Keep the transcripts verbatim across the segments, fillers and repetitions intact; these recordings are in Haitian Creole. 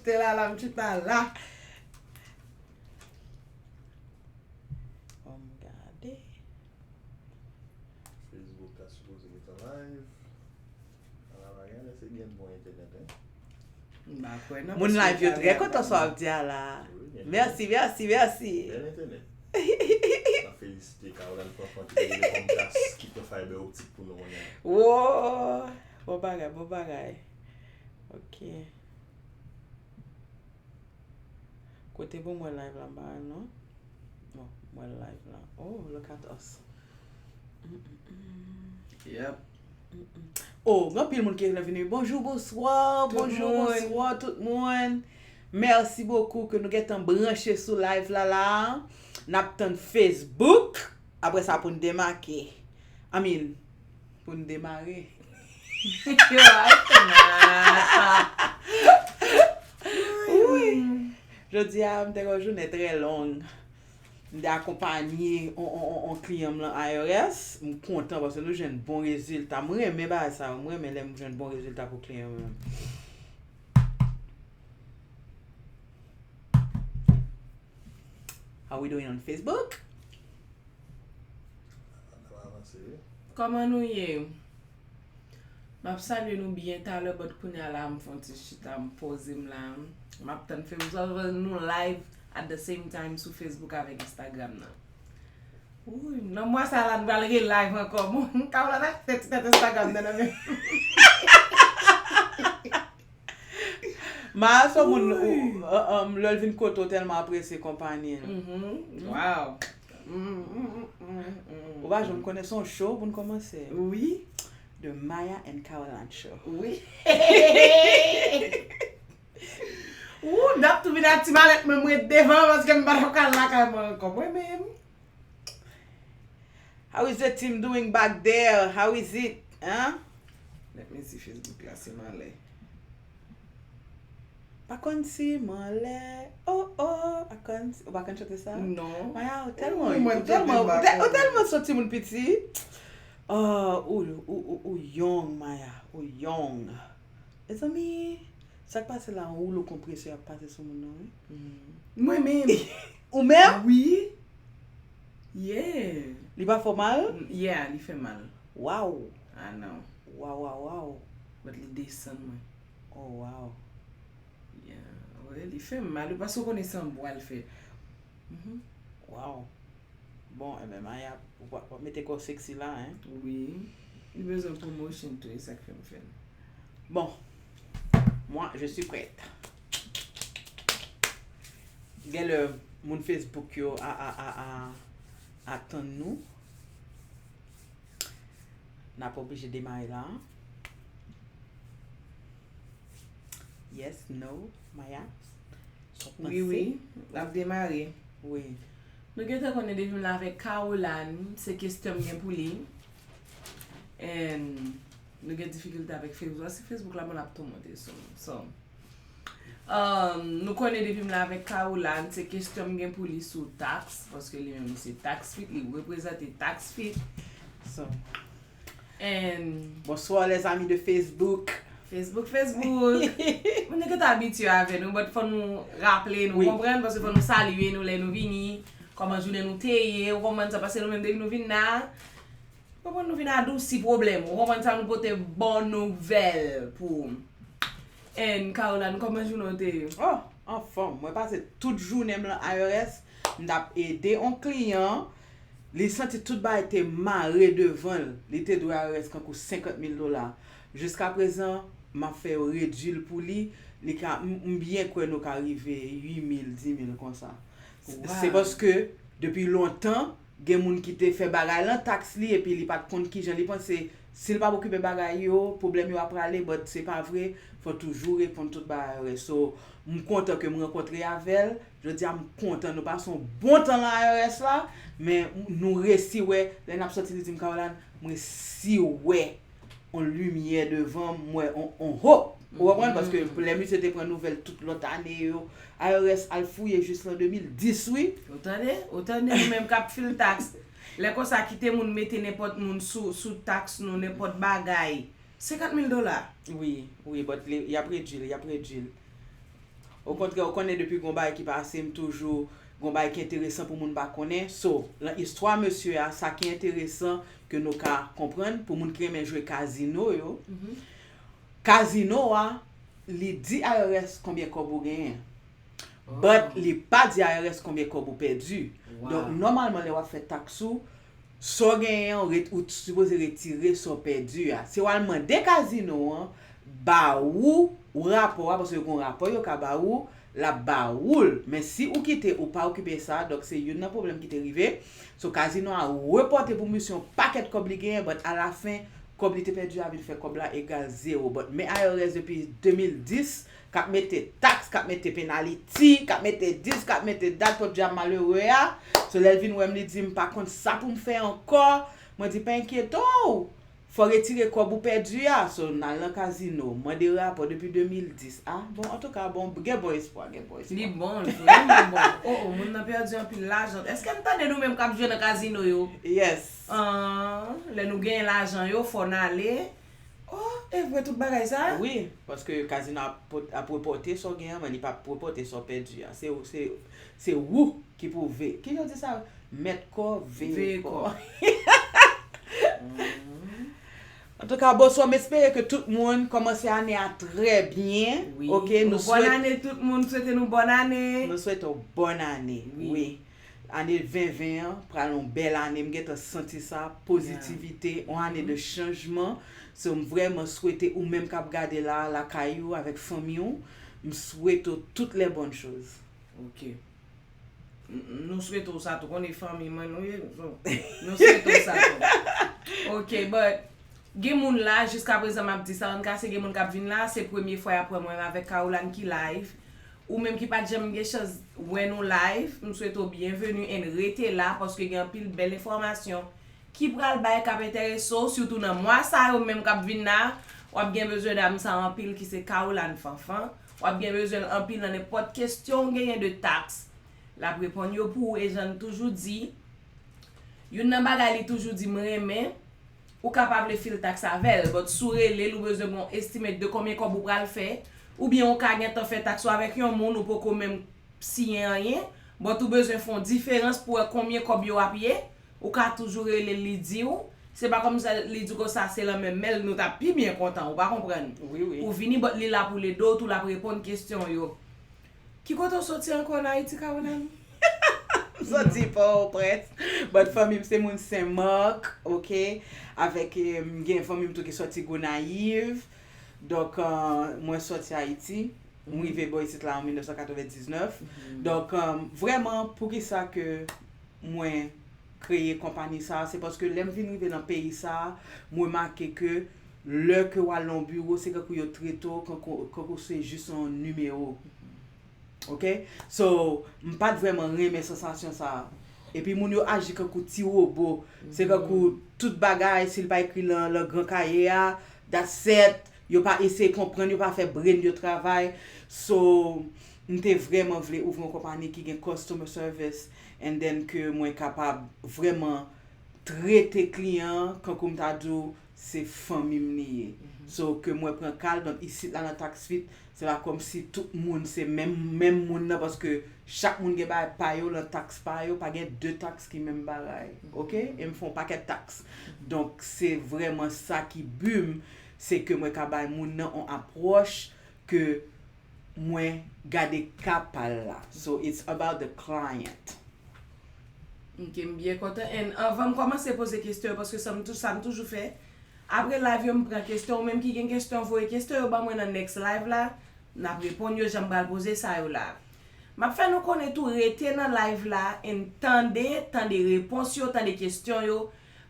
Te la la, m chita la. Bon, m gade. Facebook ta sipoze gentan live. Ala bagay, lè se gen bon entènèt, hein. M pa kwè nan, moun paske live yo trè kontan sa w ap di a la. Wi, gen mèsi, mèsi, mèsi. Bèl entènèt. N ap felisite Caroline Fanfan ki te rele Comcast, ki pran fayba optik pou nou kounye a. Wo! Bon bagay, bon bagay. Ok. Kote pou mwen live la, m pa wè l non. Bon, mwen live la. Oh, look at us. Mm, mm, mm. Yep. Mm, mm. Oh, gen anpil moun ki vin vini. Bonjou, bonswa, tout bonjou, moun. Bonswa, tout moun. Mèsi bokou ke nou gentan branche sou live la la. N ap tann Facebook. Apre sa pou n demake. I mean, pou n demare. Yo, ay, fè mal. Wi. Jodi a, m te gen yon jounen trè long. M te akonpanye on, on, on, on kliyan m lan I R S. M kontan paske nou jwenn bon rezilta. M renmen bagay sa yo. M renmen lè m jwenn bon rezilta pou kliyan m yo. How we doing on Facebook? N ap avanse, wi. Kòman nou ye? M ap salye nou byen talè, but kounye a la, m fè yon ti chita, m poze m la. M ap tann Facebook, nou live at the same time sou Facebook avèk Instagram nan. Wouy, nan mwa sa la, nou pral re live ankò. Bon, Caroline ap fè ti tèt Instagram nan nan men. Maya se yon moun, ou, um, lè l vin kote w tèlman apresye konpanyi l. Mhm. Wow. Mm, mm, mm, mm, mm. Ou pa janm konnen se yon show pou n kòmanse. Wi. The Maya and Caroline Show. Wi. Ou, n ap tou vin ak ti malèt mwen, mwen devan paske m pa t ap ka al lakay mwen ankò. Mwen menm. How is the team doing back there? How is it? Hein? Let me see Facebook la, si m anlè. Pa konn si m anlè. Oh, oh, pa konn si, ou pa konn chante sa? Non. Maya, ou tèlman, ou tèlman, ou tè-, ou tèlman soti moun piti. Ah, ou, ou, ou, ou young, Maya. Ou young. Mezanmi, sa k pase la, yon woulo konpresè ap pase sou moun nan, wi. Mm. Mwen menm. Ou menm? Wi. Yeah. Li pa fè w mal? Mm, yeah, li fè mal. Wow. I know. Wow, wow, wow. But li desann mwen. Oh, wow. Yeah. Wi, li fè mal. Ou pa sou konnen se yon bwa l fè. Mhm. Wow. Bon, enben, Maya, w ap, w ap mete kò w sexy la, hein? Wi. Li bezwen promotion tou, e sa k fè m fè l. Bon, moi, je suis prête. Genlè, moun Facebook yo a, a, a, a, atann nou. N ap oblije demare la. Yes, no, Maya? Sa w panse? Wi, wi, l ap demare. Wi. Nou gentan konnen depi m la avèk Caroline, se kesyon m gen pou li. And nou gen difikilte avèk Facebook. Si Facebook la bon, l ap tou monte sou m. So, um, nou konnen depi m la avèk Caroline, se kesyon m gen pou li sou tax, paske li menm li se tax fit, li reprezante tax fit. So, And bonswa, les amis de Facebook. Facebook, Facebook. Moun yo gentan abitye avè nou, but fò nou raple nou, konprann, paske fò nou salye nou lè nou vini, kòman jounen nou te ye, ou konprann sa, paske nou menm depi nou vin la, konprann, nou vin adousi pwoblèm, ou konprann sa, nou pote bon nouvèl pou ou. And Caroline, kòman jounen w te ye? Oh, anfòm. Mwen pase tout jounen m lan I R S, m t ap ede yon kliyan, li santi tout bagay te mare devan l. Li te dwe I R S kankou senkant mil dola. Jiskaprezan, m ap fè yo redui l pou li. Li ka, m, m byen kwè nou ka rive uit mil, dis mil konsa. Se paske, depi lontan, gen moun ki te fè bagay lan tax li, epi li pa t konn kijan li panse. Si l pa okipe bagay yo, pwoblèm yo ap prale, but se pa vre, fò toujou reponn tout bagay I R S. So, m kontan ke m rankontre avè l. Jodi a, m kontan nou pase yon bon tan lan I R S la, men nou resi wè, lè n ap sòti, li di m, Caroline, m resi wè yon limyè devan m, m wè yon, yon hope. Ou konprann? Paske lè misye te pran nouvèl tout lòt ane yo, I R S al fouye jis lan de mil dis, wi. Ou tande? Ou tande, nou menm k ap fil tax. Lè konsa, kite moun mete nenpòt moun sou, sou tax nou, nenpòt bagay. Senkant mil dola. Wi, wi, but li, y ap redui l, y ap redui l. Okontrè, ou konnen depi gon bagay ki pase, m toujou gon bagay ki enteresan pou moun pa konnen. So, nan istwa mesye a, sa ki enteresan ke nou ka konprann, pou moun ki renmen jwe kazino yo, kazino a, li di I R S konbyen kòb ou genyen. But li pa di I R S konbyen kòb ou pèdi. Donk, nòmalman, lè w ap fè taks ou, sa w genyen an, ou sipoze retire sa w pèdi a. Se w al mande kazino an ba ou rapò a, paske yo gen yon rapò yo ka ba ou, l ap ba ou l. Men si ou kite, ou pa okipe sa, donk se youn nan pwoblèm ki te rive. So, kazino a repòte pou misye yon pakèt kòb li genyen, but alafen, kòb li te pèdi a vin fè kòb la egal zewo. But men I R S depi de mil dis, k ap mete taks, k ap mete penaliti, k ap mete dis, k ap mete dat, pòdyab malere a. So, lè l vin wè m, li di m pa konn sa pou m fè ankò. Mwen di, pa enkyete w, fò w retire kòb ou pèdi a. So, n al nan kazino, mande rapò depi de mil dis. Ah, bon, antouka, bon, gen bon espwa, gen bon espwa. Li bon, li vrèman bon. Oh, oh, moun nan pèdi anpil lajan. Èske n tande nou menm k ap jwe nan kazino yo? Yes. Ah, lè nou genyen lajan yo, fò n ale. Oh, e vre tout bagay sa? Wi, paske kazino ap, ap repòte sa w gen an, men li p ap repòte sa w pèdi a. Se, se, se ou ki pou ve. Ki jan w di sa? Mèt kò, veye kò. Antouka, bonswa, m espere ke tout moun kòmanse ane a trè byen. Wi. Ok, nou bòn ane tout moun, swete nou bòn ane. Nou swete w bòn ane, wi. Ane ven ven an pral yon bèl ane, m gentan santi sa, pozitivite, yon ane de chanjman. So, m vrèman swete ou menm k ap gade la, lakay ou, avèk fanmi w, m swete w toutes les bonnes choses. Ok. Nou swete w sa tou, konnen fanmi mwen nou ye. Nou swete w sa tou. Ok, but gen moun la, jiska prezan m ap di sa, ann kase gen moun k ap vin la, se premye fwa y ap wè mwen avèk Caroline ki live. Ou menm ki pa t janm gen chans wè nou live, m swete w byenveni and rete la, paske gen anpil bèl enfòmasyon ki pral bay k ap enterese w, sitou nan mwa sa yo menm k ap vin la, w ap gen bezwen dam sa anpil ki se Caroline Fanfan, w ap gen bezwen l anpil nan nenpòt kesyon w genyen de taks. L ap reponn yo pou ou, e jan n toujou di, youn nan bagay li toujou di m renmen, ou ka pa vle fil taks avè l, but si w rele l, ou bezwen gon estimate de konbyen kòb ou pral fè, oubyen ou ka gentan fè taks ou avèk yon moun ou poko menm siyen anyen, but ou bezwen fè yon diferans pou wè konbyen kòb yo ap ye, ou ka toujou rele l, li di w. Se pa kòmsi li di w konsa se lan menm men l nou t ap pi byen kontan, ou pa konprann? Wi, wi. Ou vini, but li la pou l ede w tou, l ap reponn kesyon w yo. Ki kote w soti ankò ann Ayiti, Caroline? M soti Pòtoprens, but fanmi m se moun Sen Mak, ok? Avèk, eh, m gen fanmi m tou ki soti Gonayiv. Donk, eh, mwen soti Ayiti. M rive bò isit la an mil nèf san katrevendiznèf. Donk, eh, vrèman, poukisa ke mwen kreye konpayi sa a, se paske lè m vin rive nan peyi sa a, m remake ke lè ke w al nan yon biwo, se kankou yo trete w kankou, kankou se jis yon nimewo. Ok? So, m pa t vrèman renmen sansasyon sa a. Epi moun yo aji kankou ti wobo. Se kankou tout bagay, si l pa ekri lan, lan gran kaye a, that's it. Yo pa eseye konprann, yo pa fè brain yo travay. So, m te vrèman vle ouvri yon konpayi ki gen customer service, and then ke mwen kapab vrèman trete kliyan an kankou m ta di w se fanmi m li ye. So, ke mwen pran ka l, donk isit la nan Tax Fit, se pa kòmsi tout moun se menm, menm moun nan, paske chak moun gen bagay pa yo, lan taks pa yo, pa gen de taks ki menm bagay, ok? E m fè yon pakèt taks. Donk, se vrèman sa ki bi m, se ke mwen ka bay moun nan yon apwòch ke mwen gade ka pa l la. So, it's about the client. Ok, m byen kontan. And anvan m kòmanse poze kesyon yo, paske sa m tou-, sa m toujou fè, apre live yo, m pran kesyon, ou menm ki gen kesyon, voye kesyon yo ban mwen nan next live la, n ap reponn yo jan m pral poze sa yo la. M ap fè nou konnen tou, rete nan live la and tande, tande repons yo, tande kesyon yo,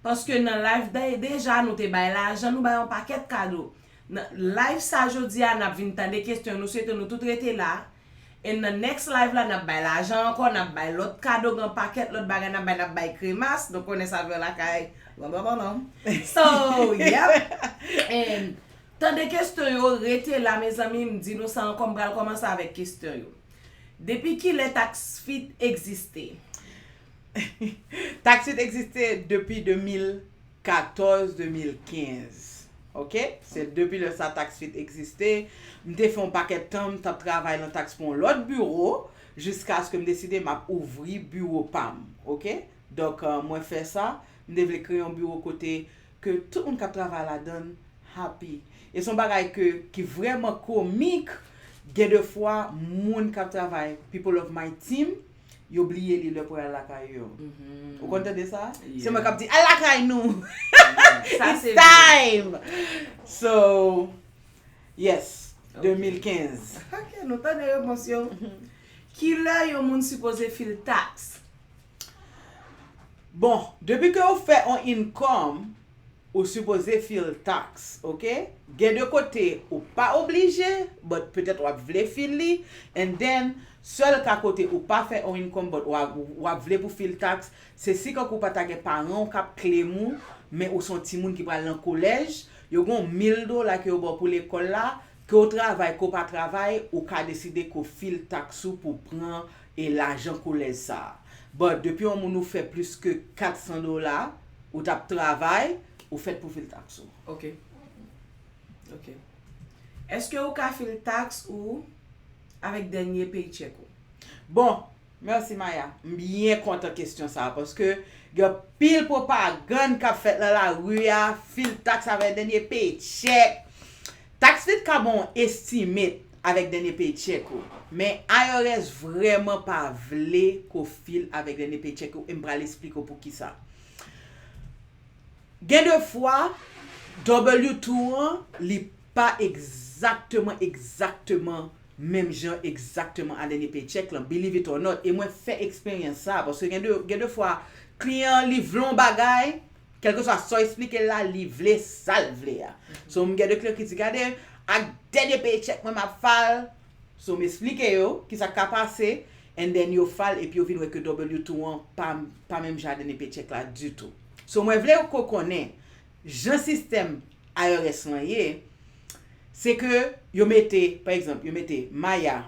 paske nan live de-, deja, nou te bay lajan, nou bay yon pakèt kado. Nan live sa jodi a, n ap vin tande kesyon, nou swete nou tout rete la. And nan next live la, n ap bay lajan ankò, n ap bay lòt kado, gen pakèt lòt bagay n ap bay, n ap bay kremas, nou konnen savè lakay. Blan, blan, blan, blan. So, yep. And tande kesyon yo, rete la, mezanmi, m di nou sa ankò, m pral kòmanse avèk kesyon yo. Depi kilè Tax Fit egziste? Tax Fit egziste depi de mil katòz, de mil kenz. Ok? Se depi lè sa TaxFit egziste. M te fè yon pakèt tan, m t ap travay nan taks pou yon lòt biwo, jiskaske m deside m ap ouvri biwo pa m. Ok? Donk, euh, mwen fè sa, m te vle kreye yon biwo kote ke tout moun k ap travay ladan l happy. E se yon bagay ke, ki vrèman komik, gen de fwa, moun k ap travay, people of my team, yo bliye li lè pou y al lakay yo. Ou konn tande sa? Se mwen k ap di, "Al lakay nou!" It's time! So, yes, de mil kenz. Ok, nou tande repons yo. Kilè yon moun sipoze fil taks? Bon, depi ke ou fè on income, ou sipoze fil taks, ok? Gen de kote ou pa oblije, but petèt w ap vle fil li, and then, sèl ka kote ou pa fè on income, but w ap, w ap vle pou fil taks, se si kankou pa ta gen paran w k ap claim ou, men ou se yon timoun ki pral nan kolèj, yo gen yon mil dola ke yo ba w pou lekòl la, ke w travay, ke w pa travay, ou ka deside ke w fil taks ou pou pran e lajan kolèj sa a. But depi yon moun ou fè plis ke kat san dola, ou t ap travay, ou fèt pou fil taks ou. Ok. Ok. Èske ou ka fil taks ou avèk dènye paycheck ou? Bon, mèsi Maya. M byen kontan kesyon sa a, paske gen anpil pwopagann k ap fèt nan lari a, fil taks avèk dènye paycheck. TaxFit ka ba w estimate avèk dènye paycheck ou, men I R S vrèman pa vle ke w fil avèk dènye paycheck ou, e m pral esplike w poukisa. Gen de fwa, W two an, li pa egzakteman, egzakteman menm jan egzakteman a dènye paycheck lan, believe it or not. E mwen fè eksperyans sa, paske gen de, gen de fwa, kliyan an, li vle yon bagay, kèlkeswa sa w eksplike l la, li vle sa l vle a. So, m gen de kliyan ki di, "Gade, ak dènye paycheck mwen, m ap file." So, m eksplike yo kisa k ka pase, and then yo file, epi yo vin wè ke W two an pa, pa menm jan a dènye paycheck la ditou. So, mwen vle ke w konnen, jan sistèm I R S lan ye, se ke yo mete, pa egzanp, yo mete Maya,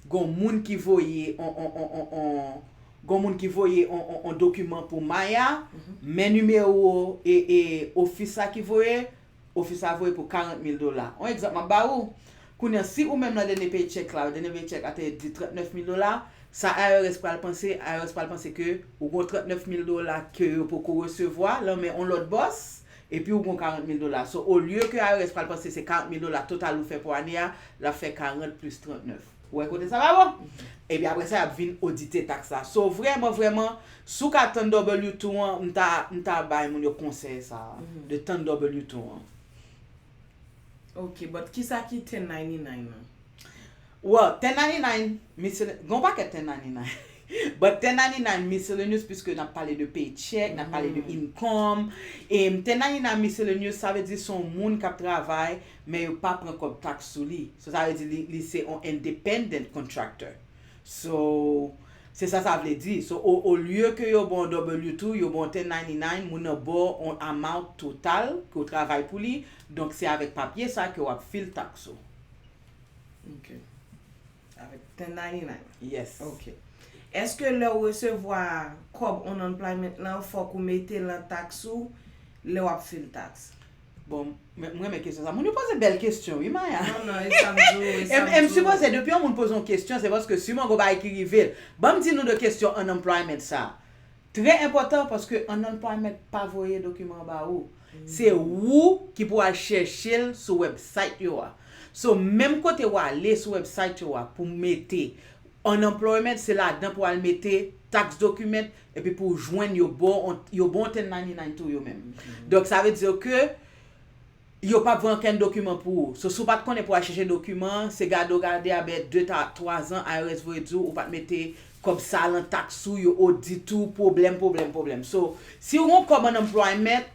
gon moun ki voye on, on, on, on, on, gon moun ki voye on, on, on dokiman pou Maya, men nimewo e, e ofis la ki voye, ofis la voye pou karant mil dola. On egzanp m ap ba ou. Kounye a, si ou menm nan dènye paycheck la, dènye paycheck la te di trannèf mil dola, sa I R S pral panse, I R S pral panse ke ou gon trannèf mil dola ke yo poko resevwa lan men on lòt bòs, epi ou gon karant mil dola. So, olye ke I R S pral panse se karant mil dola total ou fè pou ane a, l ap fè karant plis trannèf. Ou wè kote sa pa bon? Epi apre sa, y ap vin odite taks la. So, vrèman, vrèman, si w ka tann W two an, m ta, m ta bay moun yo konsèy sa a, de tann W two an. Ok, but kisa ki ten ninety-nine nan? Well, ten ninety-nine, miscel-, gon pakèt ten ninety-nine. But ten ninety-nine miscellaneous, puisque n ap pale de paycheck, n ap pale de income. E ten ninety-nine miscellaneous, sa vle di se yon moun k ap travay, men yo pa pran kòb taks sou li. So, sa vle di li, li se yon independent contractor. So, se sa sa vle di. So, o, olye ke yo ba w W two, yo ba w ten ninety-nine, moun nan ba w yon amount total ke w travay pou li. Donk, se avèk papye sa ke w ap fil taks ou. Ok. Avèk ten ninety-nine. Yes. Ok. Èske lè w resevwa kòb unemployment lan, fòk ou mete l nan taks ou lè w ap fil taks? Bon, m, m renmen kesyon sa. Moun yo poze bèl kesyon, wi, Maya. Non, non, e sa m di w, e sa m di w. E m, e m sipoze, depi yon moun poze yon kesyon, se paske siman gon bagay ki rive l. Ban m di nou de kesyon unemployment sa. Trè enpòtan paske unemployment pa voye dokiman ba ou. Se ou ki pou al chèche l sou website yo a. So, menm kote w ale sou website yo a pou mete unemployment, se ladan pou al mete tax document, epi pou w jwenn yo bon, yo bon ten ninety-nine tou yo menm. Donk, sa vle di ke yo p ap voye okenn dokiman pou ou. So, si w pa t konnen pou w al chèche dokiman, se gade w gade, apre de ta twa zan, I R S voye di w, ou pa t mete kòb sa a lan taks ou, yo odit ou, pwoblèm, pwoblèm, pwoblèm. So, si w gon kòb unemployment,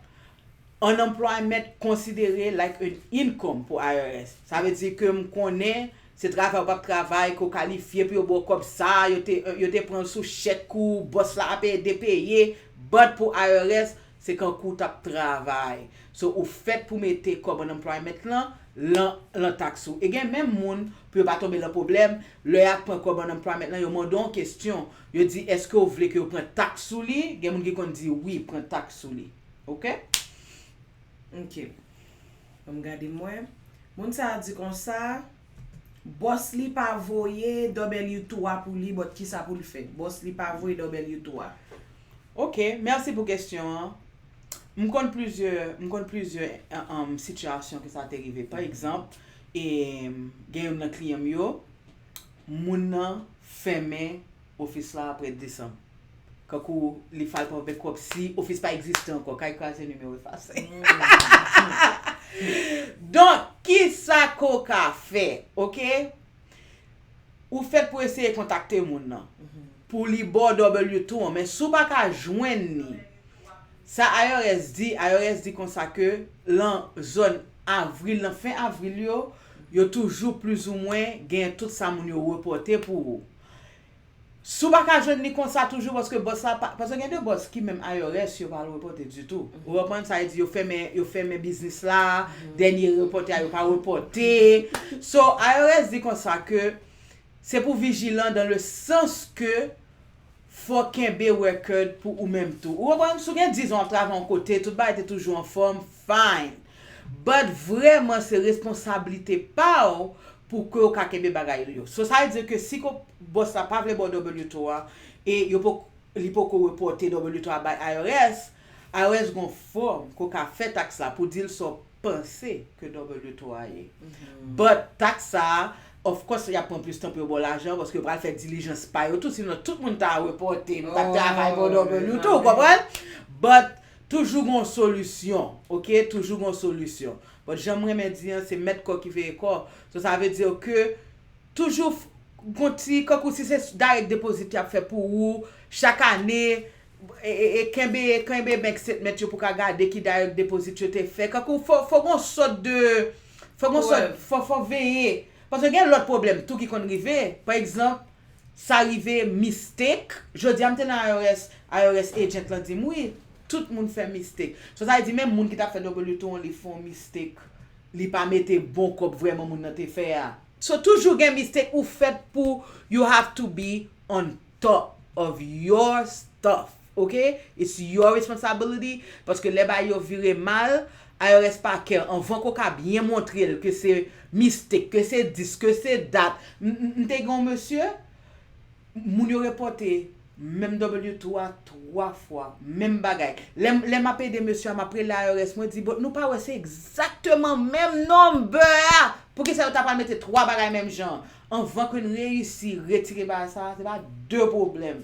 unemployment konsidere like an income pou I R S. Sa vle di ke m konnen se travay ou p ap travay ke w kalifye pou yo ba w kòb sa a, yo te, yo te pran l sou chèk ou, bòs la ap ede peye, but pou I R S, se kankou w t ap travay. So, ou fèt pou mete kòb unemployment lan, lan, lan taks ou. E gen menm moun, pou yo pa tonbe lan pwoblèm, lè y ap pran kòb unemployment lan, yo mande w yon kesyon. Yo di, èske w vle ke yo pran taks sou li? Gen moun ki konn di wi, pran taks sou li. Ok? Ok. M gade m wè. Moun sa a di konsa, bòs li pa voye W two a pou li, but kisa pou l fè? Bòs li pa voye W two a. Ok, mèsi pou kesyon an. M konn plizyè, m konn plizyè, um, sitiyasyon ke sa te rive. Pa egzanp, e, gen youn nan kliyan m yo, moun nan fèmen ofis la apre desanm. Kankou li fal pran vèk kòb si ofis pa egziste ankò, kay kraze nimewo efase. Donk, kisa ke w ka fè, ok? Ou fèt pou eseye kontakte moun nan. Pou li ba w W two an, men si w pa ka jwenn li, sa I R S di, I R S di konsa ke lan zòn avril, lan fen avril yo, yo toujou plizoumwen gen tout sa moun yo repòte pou ou. Si w pa ka jwenn li konsa toujou, paske bòs la pa, paske gen de bòs ki menm I R S yo pa al repòte ditou. Ou konprann sa, e di yo fèmen, yo fèmen biznis la, dènye repòte a yo pa repòte. So, I R S di konsa ke se pou vijilan dans le sens que fò kenbe record pou ou menm tou. Ou konprann? Si w gen diz an w ap travay yon kote, tout bagay te toujou anfòm, fine. But vrèman se responsablite pa w pou ke w ka kenbe bagay yo. So sa vle di ke si ko bòs la pa vle ba w W two a e yo po, li poko repòte W two a bay I R S, I R S gon fòm ke w ka fè taks la pou di l sa w panse ke W two a ye. But taks sa a, of course, y ap pran plis tan pou yo ba w lajan paske yo pral fè dilijans pa yo tou, sinon tout moun ta repòte, nou t ap travay pou W two, ou konprann? But toujou gon solisyon, ok? Toujou gon solisyon. But jan m renmen di an, se mèt kò ki veye kò. So sa vle di ke toujou f- gon ti, kankou si se direct deposit y ap fè pou ou, chak ane, e, e, e kenbe, kenbe bank statement yo pou ka gade ki direct deposit yo te fè. Kankou fò, fò gon sòt de, fò gon sòt, fò, fò veye. Paske gen lòt pwoblèm tou ki konn rive. Pa egzanp, sa rive mistake. Jodi a m te nan I R S, I R S agent lan di m, wi, tout moun fè mistake. So sa vle di menm moun ki t ap fè W two an, li fè yon mistake. Li pa mete bon kòb vrèman moun nan te fè a. So toujou gen mistake, ou fèt pou, you have to be on top of your stuff, ok? It's your responsibility, paske lè bagay yo vire mal, I R S pa care. Anvan ke w ka byen montre l ke se mistake, ke se this, ke se that. M, m, m te gen yon mesye, moun yo repòte menm W two a twa fwa, menm bagay. Lè m, lè m ap ede mesye a, m ap rele I R S, mwen di, but nou pa wè se egzakteman menm number a. Poukisa yo ta pral mete twa bagay menm jan? Anvan ke n reyisi retire bagay sa, se pa de pwoblèm.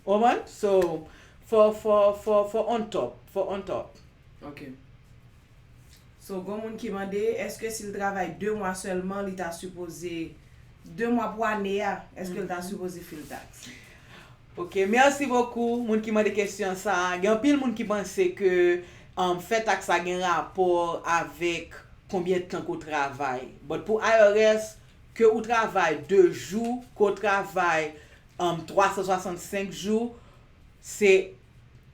Ou konprann? So, fò, fò, fò, fò on top, fò on top. Ok. So, gon moun ki mande, èske si l travay de mwa sèlman, li ta sipoze, de mwa pou ane a, èske l ta sipoze fil taks? Ok, merci beaucoup, moun ki mande kesyon sa a. Gen anpil moun ki panse ke, um, fè taks la gen rapò avèk konbyen tan ke w travay. But pou I R S, ke ou travay de jou, ke w travay, um, twa san swasannsenk jou, se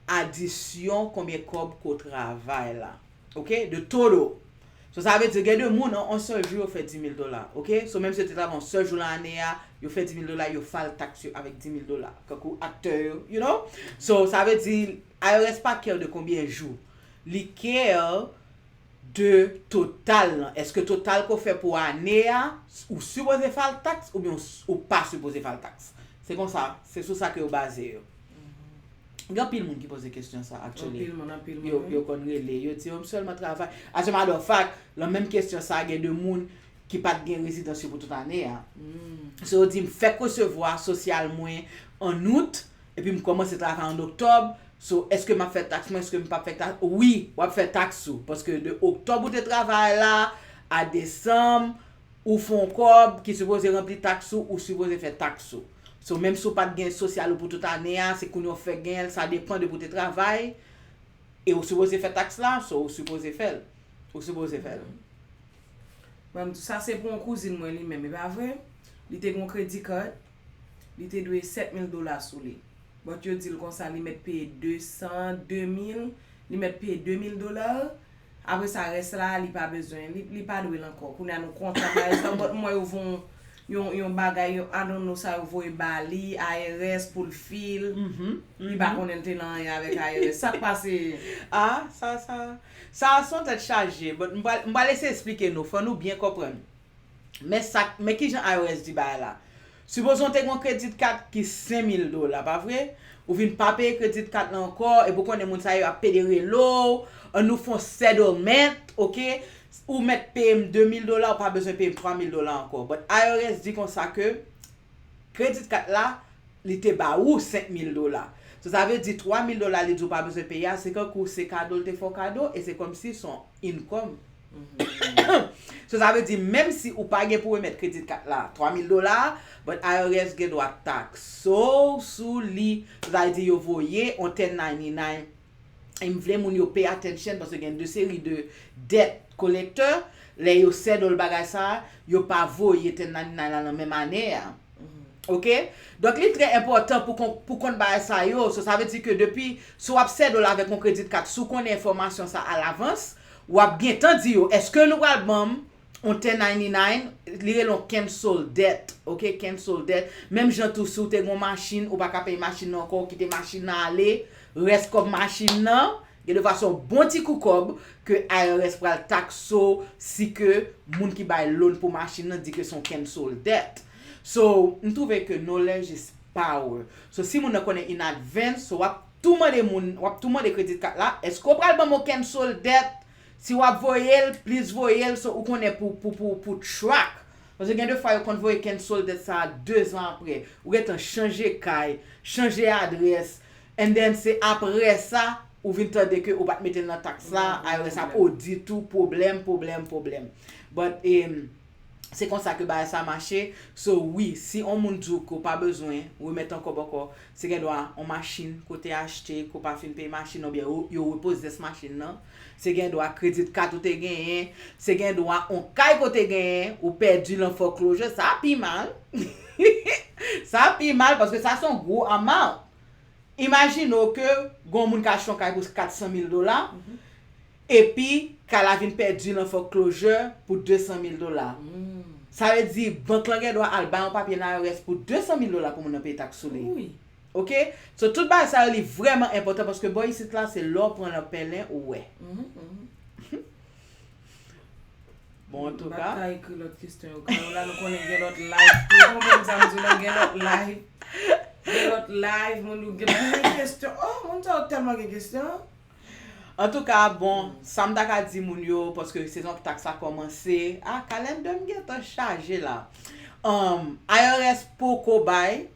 adisyon konbyen kòb ke w travay la. Ok? De todo. So, sa vle di, gen de moun, an yon sèl jou, yo fè dis mil dola. Ok? So, menm si yo te travay yon sèl jou nan ane a, yo fè dis mil dola, yo file taks yo avèk dis mil dola. Kankou aktè yo, you know? So, sa vle di, I R S pa care de konbyen jou. Li care de total lan. Èske total ke w fè pou ane a, ou sipoze file taks oubyen ou, ou pa sipoze file taks? Se konsa, se sou sa ke yo baze yo. Gen anpil moun ki poze kesyon sa, actually. Anpil moun, anpil moun, yo, wi. Yo konn rele, yo di, "Oh, m sèlman travay." As a matter of fact, lan menm kesyon sa, gen de moun ki pa t gen rezidans yo pou tout ane a. So, yo di, "M fèk resevwa sosyal mwen an out, epi m kòmanse travay an oktòb. So, èske m ap fè taks mwen, èske m p ap fè taks?" Wi, w ap fè taks ou. Paske de oktòb ou te travay la, a desanm, ou fè yon kòb ki sipoze ranpli taks ou, ou sipoze fè taks ou. So, menm si w pa t gen sosyal ou pou tout ane a, se kounye a w fèk genyen l, sa depann de pou w te travay, e ou sipoze fè taks la, so ou sipoze fè l. Ou sipoze fè l. Ban m di w, sa se pou yon kouzin mwen li menm, e pa vre? Li te gen yon credit card, li te dwe sèt mil dola sou li. But yo di l konsa, li mèt peye de san, de mil, li mèt peye de mil dola. Apre sa, rès la, li pa bezwen, li, li pa dwe l ankò. Kounye a nou kontan, pa egzanp, but m wè yo voye yon, yon, yon bagay, yon, I don't know, sa yo voye ba li, I R S pou l fil. Li pa konnen l te nan anyen avèk I R S. Sa k pase? Ah, sa, sa, sa se yon tèt chaje. But m pral, m pral eseye esplike nou. Fò nou byen konprann. Men sa, men kijan I R S di bagay la. Sipoze w te gen yon kredit kat ki senk mil dola, pa vre? Ou vin pa peye kredit kat la ankò, epi w konnen moun sa yo ap pede rele w, ann nou fè yon settlement, oke? Ou mèt peye m de mil dola, ou pa bezwen peye m twa mil dola ankò. But I R S di konsa ke kredit kat la, li te ba ou senk mil dola. So, sa vle di twa mil dola li di w pa bezwen peye a, se kankou se kado l te fè w kado, e se kòmsi se yon income. So, sa vle di, menm si ou pa gen pou remèt kredit kat la twa mil dola, but I R S gen dwa takse w sou li. So, sa vle di, yo voye yon ten ninety-nine. E m vle moun yo pay attention, paske gen de seri de debt collector, lè yo settle bagay sa, yo pa voye ten ninety-nine la nan menm ane a. Oke? Donk, li trè enpòtan pou kon, pou konn bagay sa yo. So, sa vle di ke depi, si w ap settle avèk yon kredit kat, si w konnen enfòmasyon sa alavans, w ap gentan di yo, èske nou pral ban m yon ten ninety-nine, li rele yon cancel debt, oke, cancel debt. Menm jan tou, si w te gen yon machin, ou pa ka peye machin nan ankò, ou kite machin nan ale, rès kòb machin nan, gen de fwa se yon bon ti kou kòb ke I R S pral takse w si ke moun ki bay loan pou machin nan di ke se yon cancel debt. So, m twouve ke knowledge is power. So, si moun nan konnen in advance, so w ap tou mande moun, w ap tou mande credit card la, èske w pral ban m yon cancel debt? Si w ap voye l, please voye l, so ou konnen pou, pou, pou, pou track. Paske gen de fwa yo konn voye cancel debt sa a de zan apre. Ou gentan chanje kay, chanje adrès, and then se apre sa, ou vin tande ke ou pa t mete l nan taks la, I R S ap odit ou, pwoblèm, pwoblèm, pwoblèm. But, em, se konsa ke bagay sa mache. So, wi, si on moun di w ke w pa bezwen remèt ankò bòkò, se gen dwa on machin ke w te achte, ke w pa fin peye machin nan, oubyen yo, yo repozès machin nan. Se gen dwa credit card ou te genyen. Se gen dwa on kay ke w te genyen, ou pèdi l an foreclosure. Sa pi mal. Sa pi mal, paske sa se on gwo amount. Imajine w ke gon moun ka achte yon kay pou kat san mil dola, epi kay la vin pèdi l an foreclosure pou de san mil dola. Sa vle di, bank lan gen dwa al bay yon papye nan I R S pou de san mil dola pou moun nan peye taks sou li. Oke? So, tout bagay sa yo, li vrèman enpòtan, paske bò isit la, se lè w pran nan pèlen, ou wè. Bon, antouka. M pa t ka ekri lòt kesyon yo. Kay la, nou konnen gen lòt live. Ou konprann sa m di w la, gen lòt live. Gen lòt live, moun yo gen plen kesyon. Oh, moun sa yo tèlman gen kesyon. Antouka, bon, sa m ta ka di moun yo, paske sezon taks la kòmanse. Ah, kalendè m gentan chaje la. Um, I R S poko bay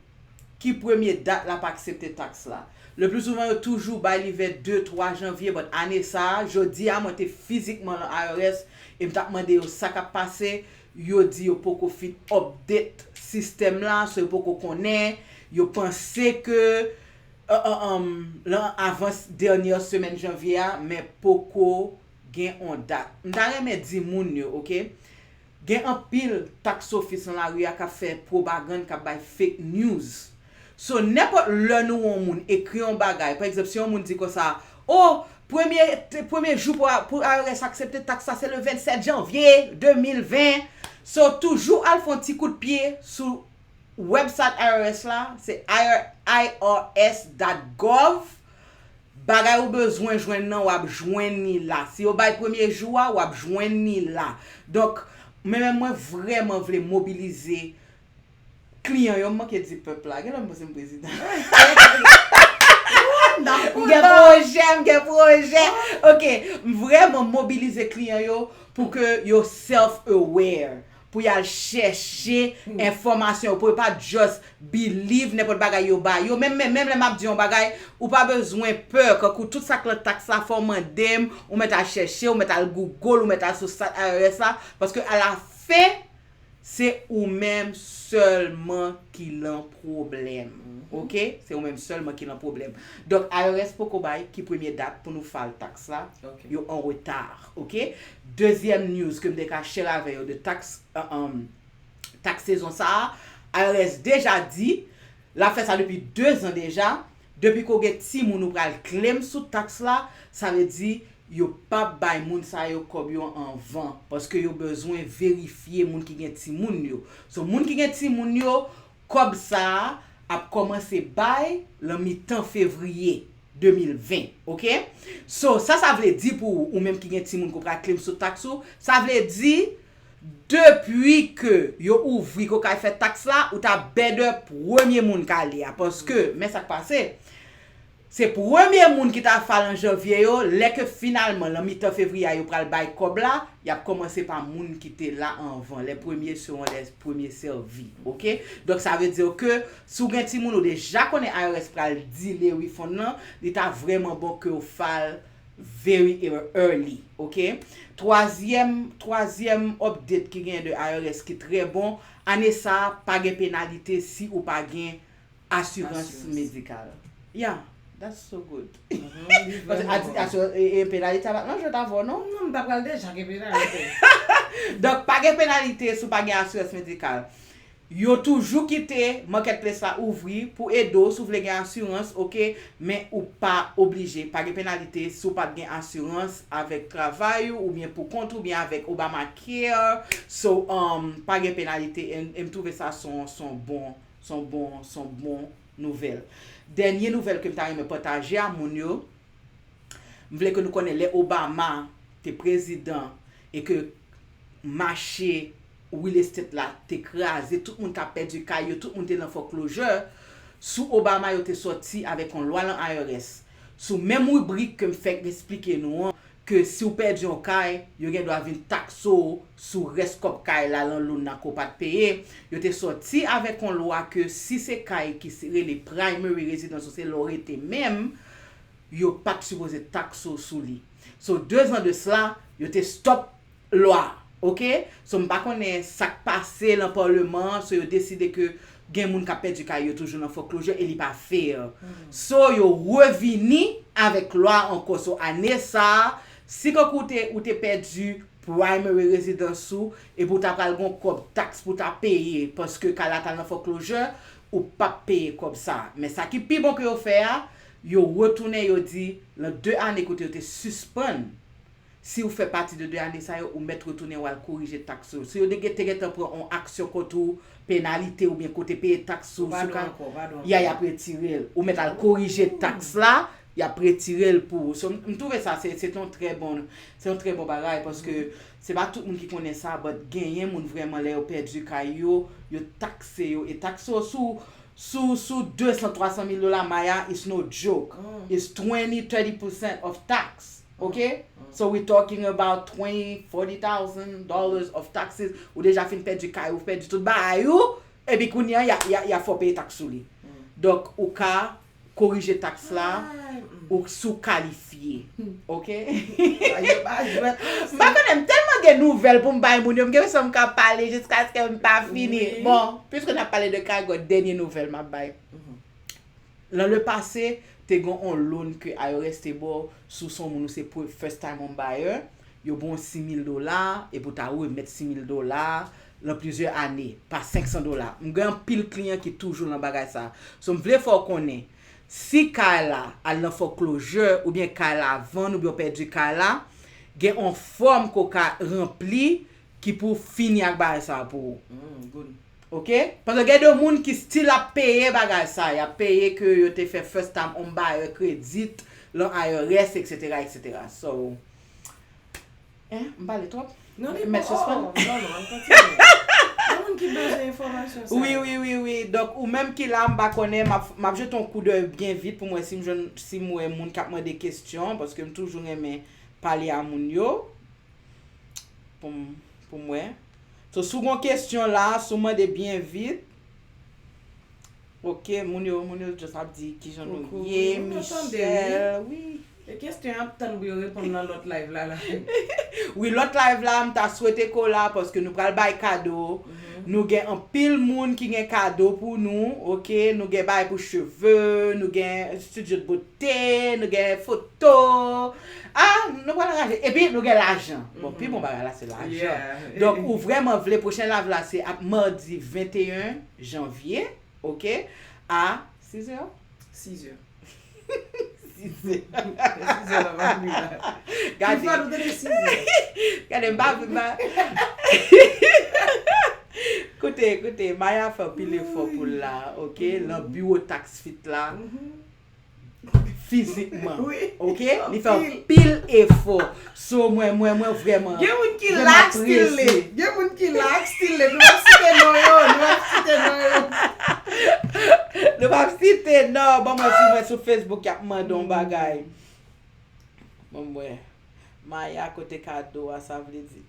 ki premye dat l ap aksepte taks la. Le pli souvan, yo toujou bay li vè de, twa janvye, but ane sa a, jodi a, mwen te fizikman nan I R S e m t ap mande yo sa k ap pase. Yo di yo poko fin update sistèm la, so yo poko konnen. Yo panse ke, uh, uh, um, lan avans dènyè semèn janvye a, men poko gen on dat. M ta renmen di moun yo, oke? Gen anpil tax office nan lari a k ap fè pwopagann, k ap bay fake news. So, nenpòt lè nou wè yon moun ekri yon bagay, pa egzanp, si yon moun di konsa, oh, premye, premye jou pou, pou I R S aksepte taks la, se le vennsèt janvye de mil ven. So, toujou al fè yon ti kout pye sou website I R S la, se I R S dot gov. Bagay ou bezwen jwenn nan, w ap jwenn li la. Si yo bay premye jou a, w ap jwenn li la. Donk, men menm mwen vrèman vle mobilize kliyan yo, m manke di pèp la. Genlè m panse m prezidan. M gen pwojè, m gen pwojè. Oke, m vrèman mobilize kliyan yo pou ke yo self-aware. Pou y al chèche enfòmasyon yo, pou yo pa just believe nenpòt bagay yo ba yo. Menm, menm, menm lè m ap di yon bagay, ou pa bezwen pè, kankou tout sa k lan taks la, fò w mande m, ou mèt al chèche, ou mèt al Google, ou mèt al sou site I R S la, paske alafen, se ou menm sèlman ki lan pwoblèm. Oke? Se ou menm sèlman ki lan pwoblèm. Donk, I R S poko bay ki premye dat pou nou file taks la. Yo an reta. Oke? Dezyèm news ke m te ka share avè yo de taks, uh, um, taks sezon sa a, I R S deja di, l ap fè sa depi de zan deja, depi ke w gen timoun ou pral claim sou taks la, sa vle di Yo p ap bay moun sa yo kòb yo anvan, paske yo bezwen verifye moun ki gen timoun yo. So, moun ki gen timoun yo, kòb sa a ap kòmanse bay lan mitan fevriye de mil ven, oke? So, sa sa vle di pou ou, ou menm ki gen timoun ke w pral claim sou taks ou, sa vle di, depi ke yo ouvri ke w ka al fè taks la, ou ta better premye moun k ale a, paske, men sa k pase, se premye moun ki ta file an janvye yo, lè ke finalman, lan mitan fevriye a, yo pral bay kòb la, y ap kòmanse pa moun ki te la anvan. Les premiers seront les premiers servis, oke? Donk, sa vle di ke si w gen timoun, ou deja konnen I R S pral delay refund lan, li ta vrèman bon ke w file very ear- early, oke? Twazyèm, twazyèm update ki genyen de I R S ki trè bon, ane sa a, pa gen penalite si ou pa gen asirans medikal. Yeah, that's so good. Paske ati- asirans- e, e, penalite a pa t nan jwèt avè w, non? Non, m ta pral deja gen penalite. Donk, pa gen penalite si w pa gen asirans medikal. Yo toujou kite marketplace la ouvri pou ede w si w vle gen asirans, oke, men ou pa oblije. Pa gen penalite si w pa t gen asirans avèk travay ou, oubyen pou kont ou, oubyen avèk Obamacare. So, um, pa gen penalite, e, e m twouve sa se yon, se yon bon, se yon bon, se yon bon nouvèl. Dènye nouvèl ke m ta renmen pataje a moun yo, m vle ke nou konnen lè Obama te prezidan e ke mache real estate la te kraze, tout moun t ap pèdi kay yo, tout moun te nan foreclosure, sou Obama yo te sòti avèk yon lwa lan I R S. Sou menm ribrik ke m fèk esplike nou an, ke si w pèdi yon kay, yo gen dwa vin takse w sou rès kòb kay la, lan loan nan ke w pa t peye. Yo te sòti avèk yon lwa ke si se kay ki se- rele primary residence ou se la w rete menm, yo pa t sipoze takse w sou li. So, dezan de sela, yo te stop lwa, oke? So, m pa konnen sa k pase lan palman an, so yo deside ke gen moun k ap pèdi kay yo toujou nan foreclosure e li pa fair. So, yo revini avèk lwa ankò. So, ane sa a, si kankou te, ou te pèdi primary residence ou, epi w ta pral gen kòb taks pou w ta peye, paske kay la t al nan foreclosure, ou p ap peye kòb sa. Men sa ki pi bon ke yo fè a, yo retounen, yo di, lan de ane kote yo te sispann, si w fè pati de de ane sa yo, ou mèt retounen w al korije taks ou. Si yo te gen- te gentan pran yon aksyon kont ou, penalite oubyen kote peye taks ou, sou ka, ya, y ap retire l. Ou mèt al korije taks la, y ap retire l pou ou. So, m, m twouve sa, se, se yon trè bon, se yon trè bon bagay, paske se pa tout moun ki konnen sa, but genyen moun vrèman, lè yo pèdi kay yo, yo takse yo, e takse yo sou, sou, sou de san, twa san mil dola, Maya, it's no joke. It's twenty, thirty percent of tax. Oke? So we talking about twenty, forty thousand dollars of taxes. Ou deja fin pèdi kay ou, pèdi tout bagay ou, epi kounye a, y a, y a, y a fè w peye taks sou li. Donk, ou ka korije taks la, ou, si w kalifye. Oke? M pa konnen, m tèlman gen nouvèl pou m bay moun yo, m gen enpresyon m ka pale jiskaske m pa fini. Bon, piske n ap pale de kay, gwo dènye nouvèl m ap bay. Lan le pase, te gen yon loan ke I R S te ba w, si w se yon moun ou se pre- first time home buyer, yo ba w sis mil dola, epi w ta remèt sis mil dola lan plizyè ane, pa senk san dola. M gen anpil kliyan ki toujou lan bagay sa. So, m vle fè w konnen, si kay la al nan foreclosure, oubyen kay la vann, oubyen w pèdi kay la, gen yon fòm ke w ka ranpli ki pou fini ak bagay sa pou ou. Oke? Paske gen de moun ki still ap peye bagay sa, y ap peye ke yo te fè first time home buyer credit lan I R S, et cetera, et cetera. So, en, m pale twòp? Non, li bon. Mèt sispann? Oh, non, non, ann kontinye. Gen moun ki bezwen enfòmasyon sa. Wi, wi, wi, wi. Donk, ou menm ki la, m pa konnen, m ap, m ap jete yon koudèy byen vit pou m wè si m jwenn, si m wè moun k ap mande kesyon, paske m toujou renmen pale a moun yo. Pou m, pou m wè. So, si w gen yon kesyon la, si w mande byen vit. Oke, moun yo, moun yo just ap di kijan nou ye, Michel, wi. E kesyon y ap tann pou yo reponn nan lòt live la, la. Wi, lòt live la, m ta swete ke w la, paske nou pral bay kado. Nou gen anpil moun ki gen kado pou nou, oke? Nou gen bagay pou cheve, nou gen studio de beauté, nou gen foto. Ah, nou pral raje. Epi, nou gen lajan. Bon, pi bon bagay la, se lajan. Donk, ou vrèman vle, pwochen live la, se ap madi venteyen janvye, oke? A sizè? Sizè. Size la, pa vin la. Gade. Ki fwa nou tande size? Gade, m pa vin ba. Koute, koute, Maya fè anpil efò pou l la, oke? Nan biwo tax fit la. Fizikman. Wi. Oke? Li fè anpil efò. So, mwen, mwen, mwen vrèman, vrèman apresye. Gen moun ki la still late. Gen moun ki la still late. Nou p ap site non yo. Nou p ap site non yo. Nou p ap site non. Bon, mwen sou, mwen sou Facebook, y ap mande yon bagay. Bon, mwen. Maya kote kado a, sa vle di.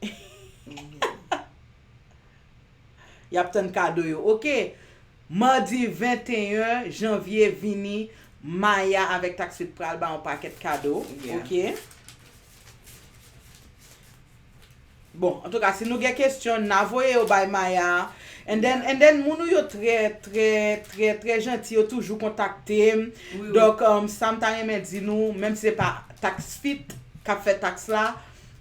Y ap tann kado yo. Oke. Madi venteyen janvye vini, Maya avèk Tax Fit pral ba yon pakèt kado. Yeah. Oke. Bon, antouka, si nou gen kesyon, n a voye yo bay Maya. And then, and then, moun ou yo trè, trè, trè, trè janti, yo toujou kontakte m. Wi, wi. Donk, um, sa m ta renmen di nou, menm si se pa Tax Fit k ap fè taks la,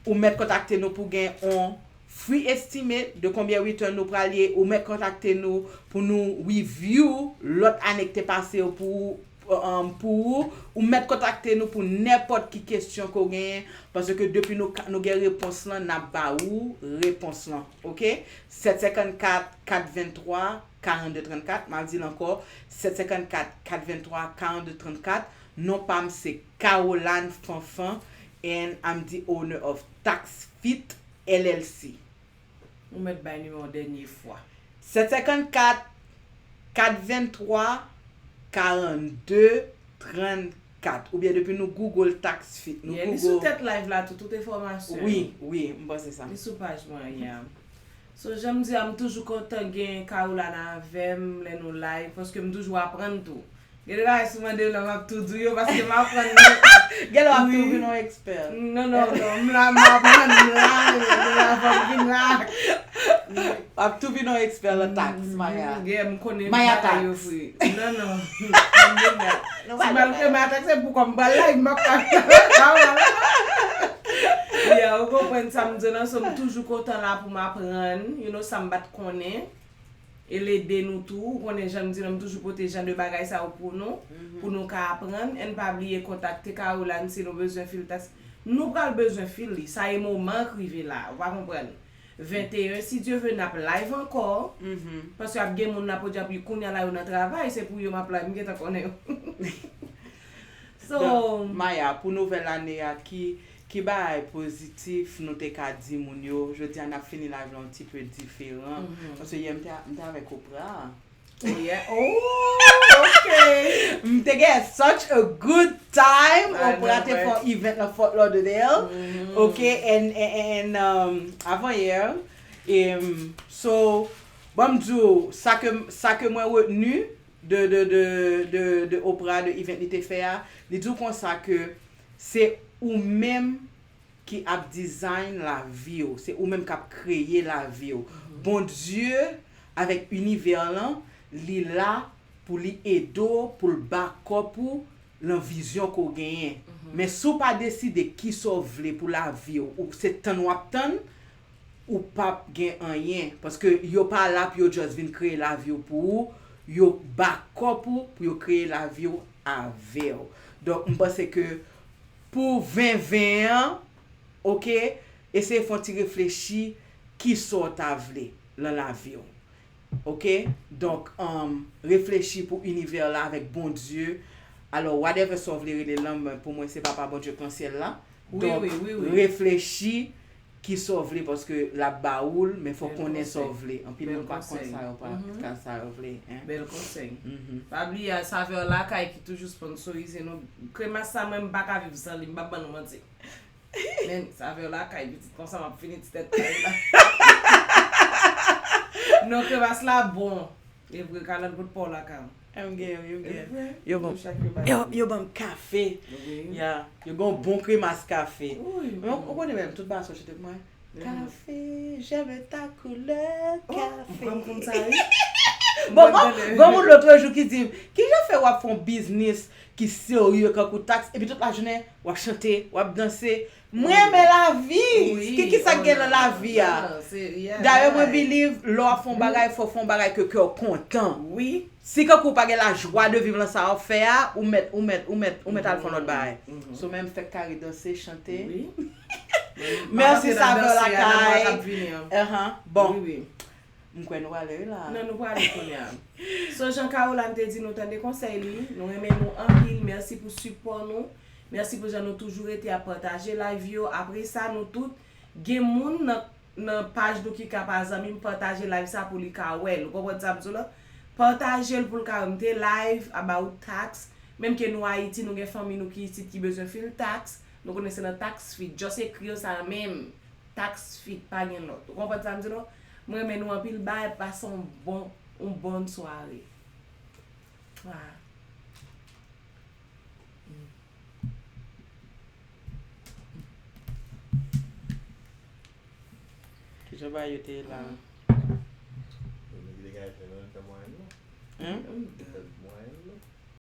ou mèt kontakte nou pou gen on free estimate de konbyen return nou pral ye, ou mèt kontakte nou pou nou review lòt ane ki te pase yo pou, um, pou ou, ou mèt kontakte nou pou nenpòt ki kesyon ke w genyen, paske depi nou, nou gen repons lan, n ap ba ou repons lan, oke? Sèt senkannkat, kat venntwa, karannde trannkat, m ap di l ankò, sèt senkannkat, kat venntwa, karannde trannkat, non pa m se Caroline Fanfan, and I'm the owner of Tax Fit L L C. Ou mèt bay nimewo dènye fwa. Sèt senkannkat, kat venntwa, karannde trannkat. Oubyen depi nou Google Tax Fit, nou Google. Yeah, li sou tèt live la tou, tout enfòmasyon yo. Wi, wi, m panse sa. Li sou paj mwen, yeah. So, jan m di a, m toujou kontan gen Caroline avè m lè nou live, paske m toujou aprann tou. Gen de bagay si w mande m la, m ap tou di w yo, paske m aprann. Gen lè w ap tou vin yon ekspè. Non, non, non, m la, m aprann, m la, m la, fò m vin la. W ap tou vin yon ekspè nan taks, Maya. Gen, m konnen bagay yo vre. Non, non. Si m al fè Maya taks, se pou kòm m pral la, m ap pa. Yeah, ou konprann sa m di w lan, so m toujou kontan la pou m aprann, you know, sa m pa t konnen. E l ede nou tou, ou konnen jan m di nou, m toujou pote jan de bagay sa yo pou nou, pou nou ka aprann, and pa bliye kontakte Caroline si nou bezwen fil taks. Nou pral bezwen fil li, sa e moman k rive la, ou pa konprann. Venteyen, si Dye vle, n ap live ankò, paske ap gen moun n ap pwodui, ap kounye a la yo nan travay, se pou yo m ap live, m gentan konnen yo. So, Maya, pou nouvèl ane a, ki, ki bagay pozitif nou te ka di moun yo? Jodi a, n ap fini live la yon ti pe diferan. Paske yè, m te, m te avèk Oprah. Oh, yeah. Oh, ok. M te gen such a good time. Oprah te fè yon event nan Fort Lauderdale. Ok, and, and, and, um, avan yè. E, um, so, ban m di w, sa ke, sa ke mwen retni, de, de, de, de, de Oprah, de event li te fè a, li di w konsa ke se ou menm ki ap design lavi w, se ou menm k ap kreye lavi w. Bondye, avèk inivè lan, li la pou li ede w, pou l back up ou lan vizyon ke w genyen. Men si w pa deside kisa w vle pou lavi w, ou se tann w ap tann, ou p ap gen anyen. Paske yo pa la pou yo just vin kreye lavi w pou ou, yo back up ou pou yo kreye lavi w avè w. Donk, m panse ke pou ven ven an, oke, eseye fè yon ti reflechi kisa w ta vle lan lavi w. Oke? Donk, um, reflechi pou inivè la avèk Bondye. Alò, whatever sa w vle rele l lan, men pou mwen, se Papa Bondye k nan syèl la. Donk, reflechi kisa w vle, paske l ap ba ou l, men fò w konnen sa w vle. Anpil moun pa konn sa yo pa, sa yo vle, en. Bèl konsèy. Pa bliye, Savè Lakay ki toujou sponsorize nou. Kremas sa, mwen, m pa ka viv san li, m p ap ban nou manti. Men, Savè Lakay, pitit, konsa m ap fini ti tèt kay la. Non, kremas la bon. E vre, Kalòt pot pa w lakay ou. M gen yo, m gen yo. Yo ban m, yo, yo ban m kafe. Ya, yo gen yon bon kremas kafe. Men ou, ou konnen menm, tout bagay sa yo chante pou mwen. Kafe, j'aime ta couleur kafe. Ou pran m konn sa, wi. Bon, bon, bon, moun lòt jou ki di m, kijan Fè w ap fè yon biznis ki serye kankou taks, epi tout lajounen w ap chante, w ap danse. Mwen renmen lavi. Ki ki sa k gen nan lavi a? Dayè mwen believe lè w ap fè yon bagay, fò w fè yon bagay ke kè w kontan. Si kankou w pa gen lajwa de viv lan sa w ap fè a, ou mèt ou mèt ou mèt ou mèt al fè yon lòt bagay. So men m fèk kare danse, chante. Mèsi Savè Lakay. Bon. M kwè nou prale wi la. Non, nou prale kounye a. So jan Caroline te di nou, tande konsèy li, nou renmen nou anpil, mèsi pou sipò nou, mèsi pou jan nou toujou rete ap pataje live yo. Apre sa nou tout gen moun nan nan paj nou ki ka pa zanmi m, pataje live sa pou li ka wè l. Ou konprann sa m di w la? Pataje l pou l ka wè m te live about tax. Menm ke nou Ayiti, nou gen fanmi nou ki isit ki bezwen fil tax. Nou konnen se nan tax fit. Just ekri yo sa menm. Tax fit, pa gen lòt. Ou konprann sa m di nou? Mwen renmen nou anpil, bye, pase yon bon, yon bòn sware. Ah. Kijan bagay yo te ye la? Yo te ka fè menm tan mwayen nan. Hein? Mwayen nan.